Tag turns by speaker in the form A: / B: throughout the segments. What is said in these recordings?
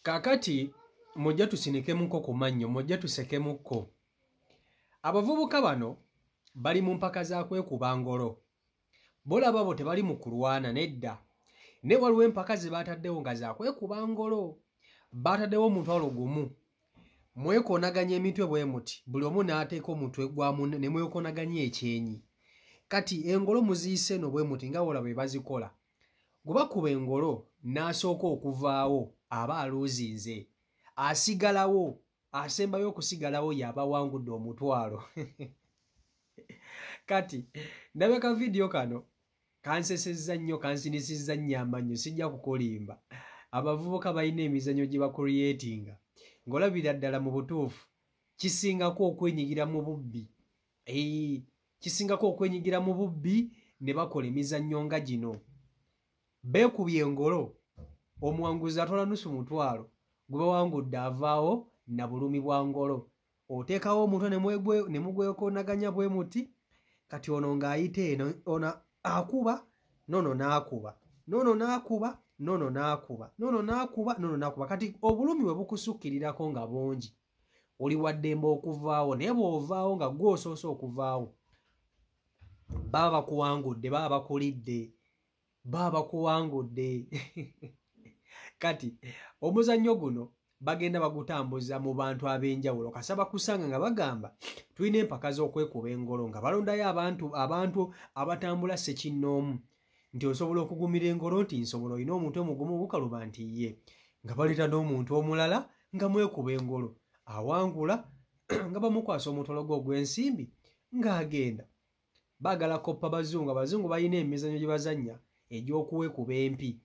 A: Kaakati mujja tusinikemuko ku mannyo, mujja tusekemukko. Abavubuka bano bali mu mpaka za kwekuba ngolo. Bolaba bo tebali mu kulwana nedda. Ne waliwo empaka ze baataddewo nga za kwekuba ngolo. Baataddewo omutwalo gumu. Mwekoonaganya emitwe bwe muti, buli omu n'ateeka omutwe gwa munne ne mwekoonaganya ekyenyi. Kati engolo muziyise eno bwe muti nga wolaba bwe bazikola. Gwe bakuba engolo n'asooka okuvaawo aba aluuzinze. Asigalawo, asembayo okusigalawo y'aba awangudde omutwalo. Kati ndabye ka vidiyo kano kansesezza nnyo, kansinisizza nnyo amannyo, sijja kukulimba. Abavubuka balina emizannyo gye bakuliyeetinga. Ng'olabira ddala mu butuufu kisingako okwenyigira mu bubbi. Kisingako okwenyigira mu bubbi ne bakola emizannyo nga gino. Beekubye engolo, omuwanguzi atwala nusu mutwalo, gwe bawangudde avaawo na bulumi bwa ngolo. Oteekawo omutwe ne mugwekoonaganya bwe muti, kati ono ng'ayita eno, ono akuba, n'ono n'akuba, n'ono n'akuba, n'ono n'akuba, n'ono n'akuba, n'ono n'akuba. Kati obulumi bwe bukusukkirirako nga bungi, oli wa ddembe okuvaawo, naye bw'ovaawo nga ggwe osoose okuvaawo, baba bakuwangudde, baba bakulidde, baba bakuwangudde. Kati omuzannyo guno bagenda bagutambuza mu bantu ab'enjawulo. Kasaba kusanga nga bagamba tulina empaka z'okwekuba engolo, nga balondayo abantu abatambula ssekinnoomu, nti osobola okugumira engolo, nti nsobola, olina omuntu omugumu gukaluba nti ye, nga baleeta n'omuntu omulala nga mwekuba engolo, awangula nga bamukwasa omutolo gwe ogw'ensimbi ng'agenda. Baagala koppa bazungu, abazungu balina emizannyo gye bazannya egy'okuwekuba empi.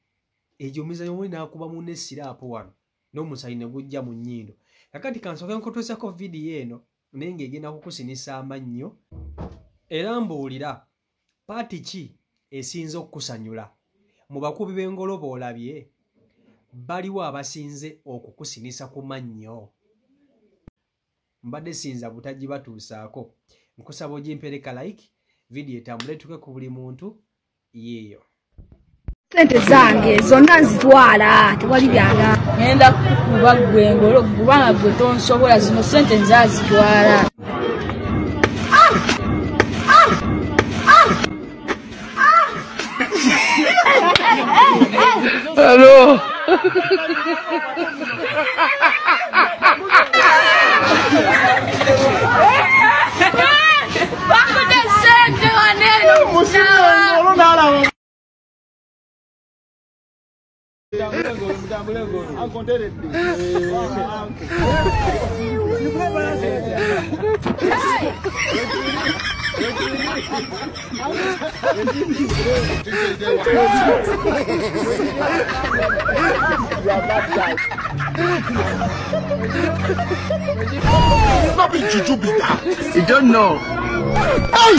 A: Egyo mizannyo muli n'akuba munne siraapu wano n'omusaayi ne gujja mu nnyindo. Kakati kansooke nkutuusako vidiyo eno naye ng'egenda kukusinisa amannyo. Era mbuulira paati ki esinze okukusanyula mu bakubi b'engolo b'olabye? Baliwo abasinze okukusinisa ku mannyo? Mbadde sinza butagibatuusaako. Nkusaba ogimpereka like, vidiyo etambule etuuke ku buli muntu. Yeeyo.
B: Sente zange zonna nzitwala, tewali byanga.
C: Ngenda kukuba ggwe engolo kubanga ggwe tonsobola, zino sente nzazitwala.
D: Hello.
C: Bakudde sente waneno.
D: You don't know. Hey!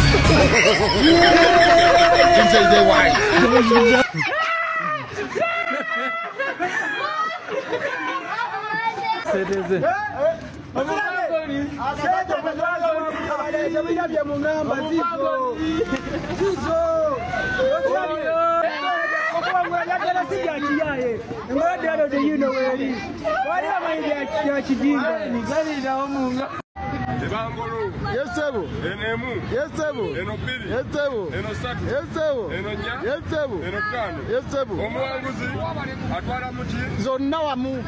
E: Zonna wamu.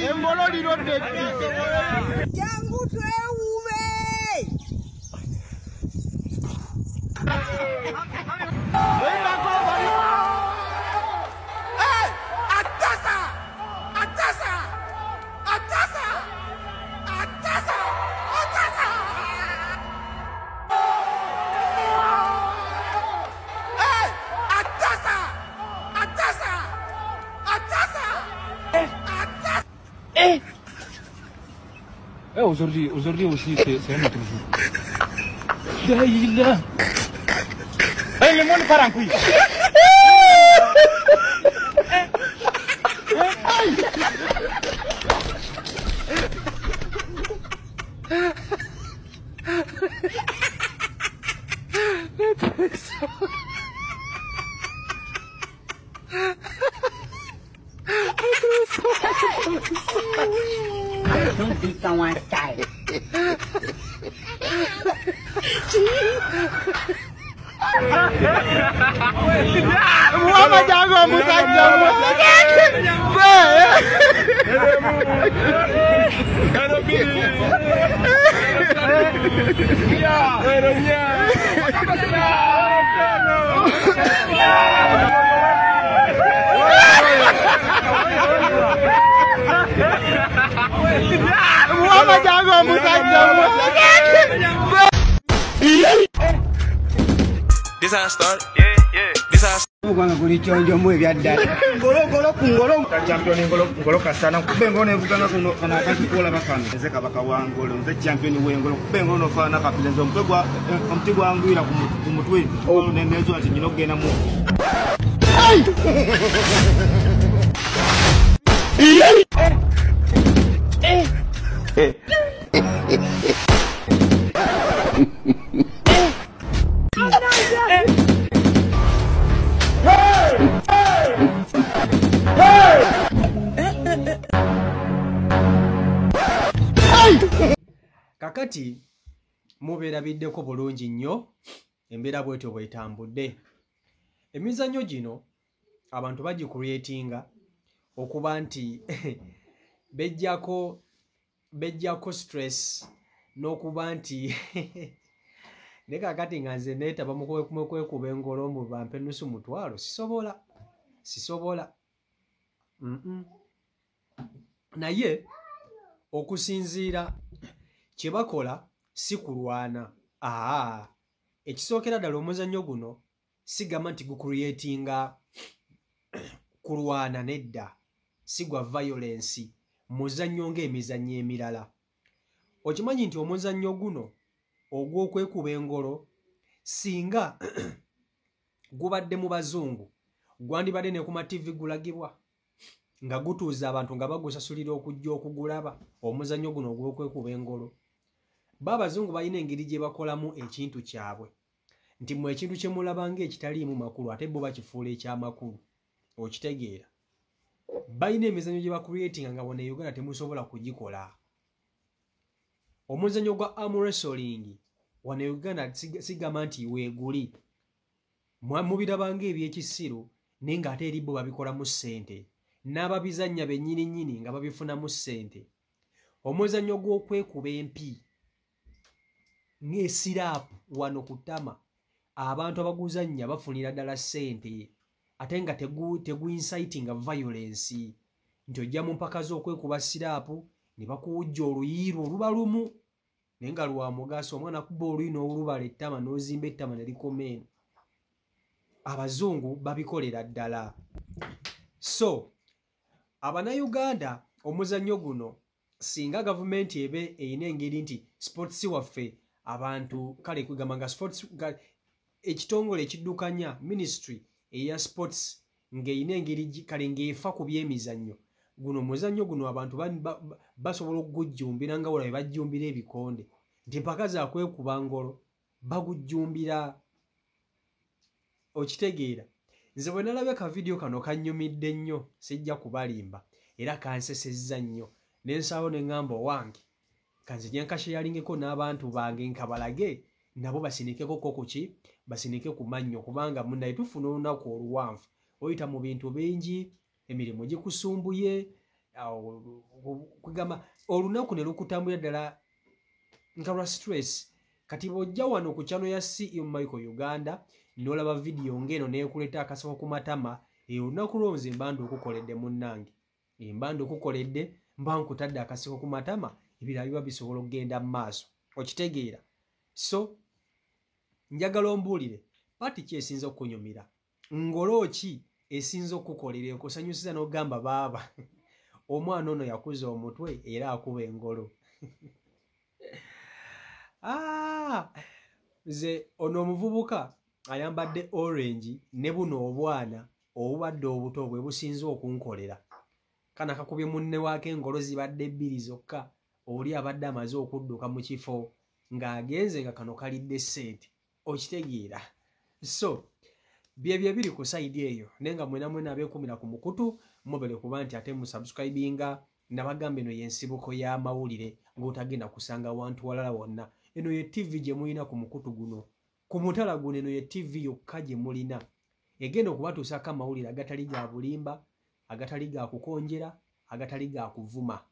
E: Engolo lirode.
F: Jangu twewume.
G: Aujourd'hui aussi, c'est un autre jour. Le monde part en couille.
F: Don't be someone's style.
H: This how I started. Yeah, yeah. This how I started.
A: Kakati mubeerabiddeko bulungi nnyo embeera bwetyo bwetambudde. Emizannyo gino abantu bagicreatinga okuba nti bejjako stress n'okuba nti ne kakati nga nze neetaba mu kwekuba engolo mbu bampe nusu mutwalo, sisobola. Naye okusinziira kye bakola si kulwana. Ekisookera ddala omuzannyo guno sigamba nti gucreatinga kulwana, nedda, si gwa violence, muzannyo ng'emizannyo emirala. Okimanyi nti omuzannyo guno ogw'okwekuba engolo singa gubadde mu bazungu gwandibadde ne ku ma TV gulagibwa nga gutuuza abantu nga bagusasulira okujja okugulaba omuzannyo guno ogw'okwekuba engolo. Ba abazungu balina engeri gye bakolamu ekintu kyabwe nti mmwe ekintu kye mulaba ng'ekitaliimu makulu ate bo bakifuula ekyamakulu. Okitegeera? Balina emizannyo gye bacreatinga nga wano e Uganda temusobola kugikola. Omuzannyo gwa arm wrestling wano e Uganda sigamba nti weeguli, mubiraba ng'ebyekisiru naye ng'ate eri bo babikolamu ssente, n'ababizannya bennyini nnyini nga babifunamu ssente. Omuzannyo gw'okwekuba empi ng'esiraapu wano ku ttama, abantu abaguzannya bafunira ddala ssente ate nga teguincitinga violence nti ojja mu mpaka z'okwekuba siraapu ne bakuwujja oluyiirwo oluba lumu naye nga lwa mugaso, omwana akuba oluyi n'olubala ettama n'ozimba ettama ne likoma eno. Abazungu babikolera ddala. So Abannayuganda omuzannyo guno singa gavumenti ebe erina engeri nti sports waffe abantu kale kwegamba nga sports ekitongole ekiddukanya ministry eya sports ng'erina engeri kale ng'efa ku byemizannyo guno, omuzannyo guno abantu basobola okugujjumbira nga wala bwe bajjumbira ebikonde nti mpaka za kwekuba ngolo bagujjumbira. Okitegeera? Nze bwe nalabye ka vidiyo kano kannyumidde nnyo, sijja kubalimba, era kansesezza nnyo ne nsaawo ne ŋŋamba owange kanzije nkasheyaringeko n'abantu bange nkabalage nabo basinikeko ku ki, basinike ku mannyo, kubanga munnaye tufuna olunaku oluwanvu, oyita mu bintu bingi, emirimu gikusumbuye, kugamba olunaku ne lukutambulira ddala nga lwa stress. Kati bw'ojja wano ku channel ya CEO Michael Uganda n'olaba vidiyo ng'eno n'ekuleeta akaseko ku matama, olunaku lwo nze mba ndukukoledde munnange, mba ndukukoledde, mba nkutadde akaseko ku matama, ebirala biba bisobola okugenda mu maaso. Okitegeera? So njagala ombuulire paati ki esinza okukunyumira, ngolo ki esinza okukukolera ekusanyusiza n'ogamba baaba omwana ono yakuza omutwe era akuba engolo. Nze ono omuvubuka ayambadde orange ne buno obwana obubadde obuto bwe businze okunkolera. Kana kakubye munne waako engolo zibadde bbiri zokka, oli abadde amaze okudduka mu kifo ng'agenze nga kano kalidde ssente. Okitegeera? So byebyo ebiri ku side eyo, naye nga mwena mwena abeekumira ku mukutu mubere kuba nti ate musubscribinga. Nabagamba eno y'ensibuko y'amawulire ng'otagenda kusanga wantu walala wonna. Eno ye TV gye mulina ku mukutu guno, ku mutala guno, eno ye TV yokka gye mulina egenda okubatuusaako amawulire agatali ga bulimba, agatali ga kukonjera, agatali ga kuvuma.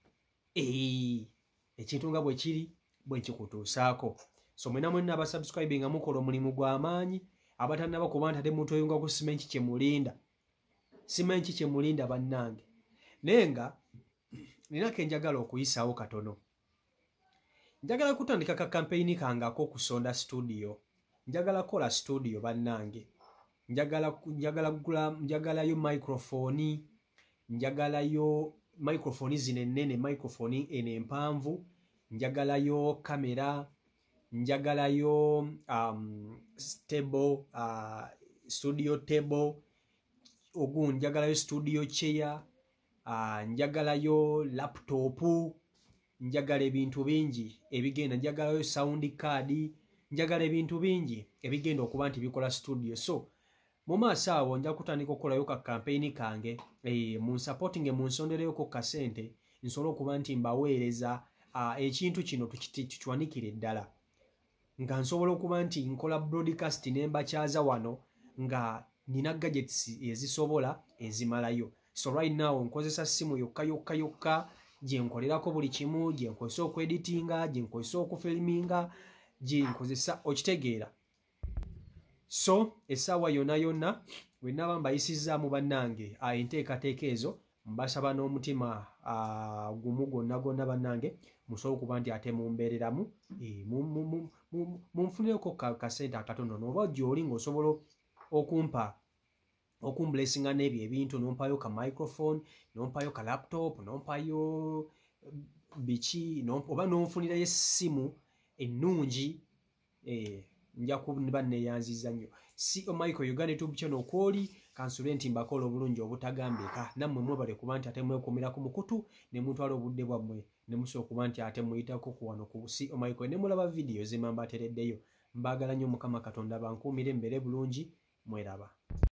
A: Ekintu nga bwe kiri bwe nkikutuusaako. So mwena mwenna abasubscribinga mukola omulimu gw'amaanyi. Abatannaba kuba nti ate mutweyunga ku simanyi kye mulinda, simanyi kye mulinda bannange. Naye nga nina ke njagala okuyisaawo katono. Njagala kutandika ka campaign kange ak'okusonda studio. Njagala kola studio bannange. Njagalayo microphone, njagalayo microphone zino ennene, microphone eno empanvu, njagalayo kamera, njagalayo table, studio table, ogu njagalayo studio chair, njagalayo laptop, njagala ebintu bingi ebigenda, njagalayo sound card, njagala ebintu bingi ebigenda okuba nti bikola studio. So mu maaso awo nja kutandika okukolayo ka campaign kange, munsupportinge, munsondereyoko kasente nsobole okuba nti mbaweereza ekintu kino tukiwanikire ddala, nga nsobola okuba nti nkola broadcast ne mbakyaza wano nga nina gadgets ezisobola ezimalayo. So right now nkozesa simu yokka yokka yokka gye nkolerako buli kimu, gye nkozesa okweditinga, gye nkozesa okufilminga, gye nkozesa okitegeera. So essaawa yonna yonna bwe naba mbayisizzaamu bannange enteekateeka ezo, mbasaba n'omutima gumu gwonna gwonna bannange musobole okuba nti ate mumbeereramu, munfunireko kasente akatono, oba gy'oli ng'osobola okumpa okumblessinga n'ebyo ebintu, nompayo ka microphone, nompayo ka laptop, nompayo biki, oba nonfunirayo essimu ennungi, nja kuba neeyanziza nnyo. CEO Michael Uganda YouTube channel kwoli, kansule nti mbakola obulungi obutagambika. Nammwe mwebale kuba nti ate mwekumira ku mukutu ne mutwala obudde bwammwe ne musobola okuba nti ate muyitako ku wano ku CEO Michael ne mulaba vidiyo ze mbateereddeyo. Mbaagala nnyo, Mukama Katonda bankuumire mbeere bulungi, mweraba.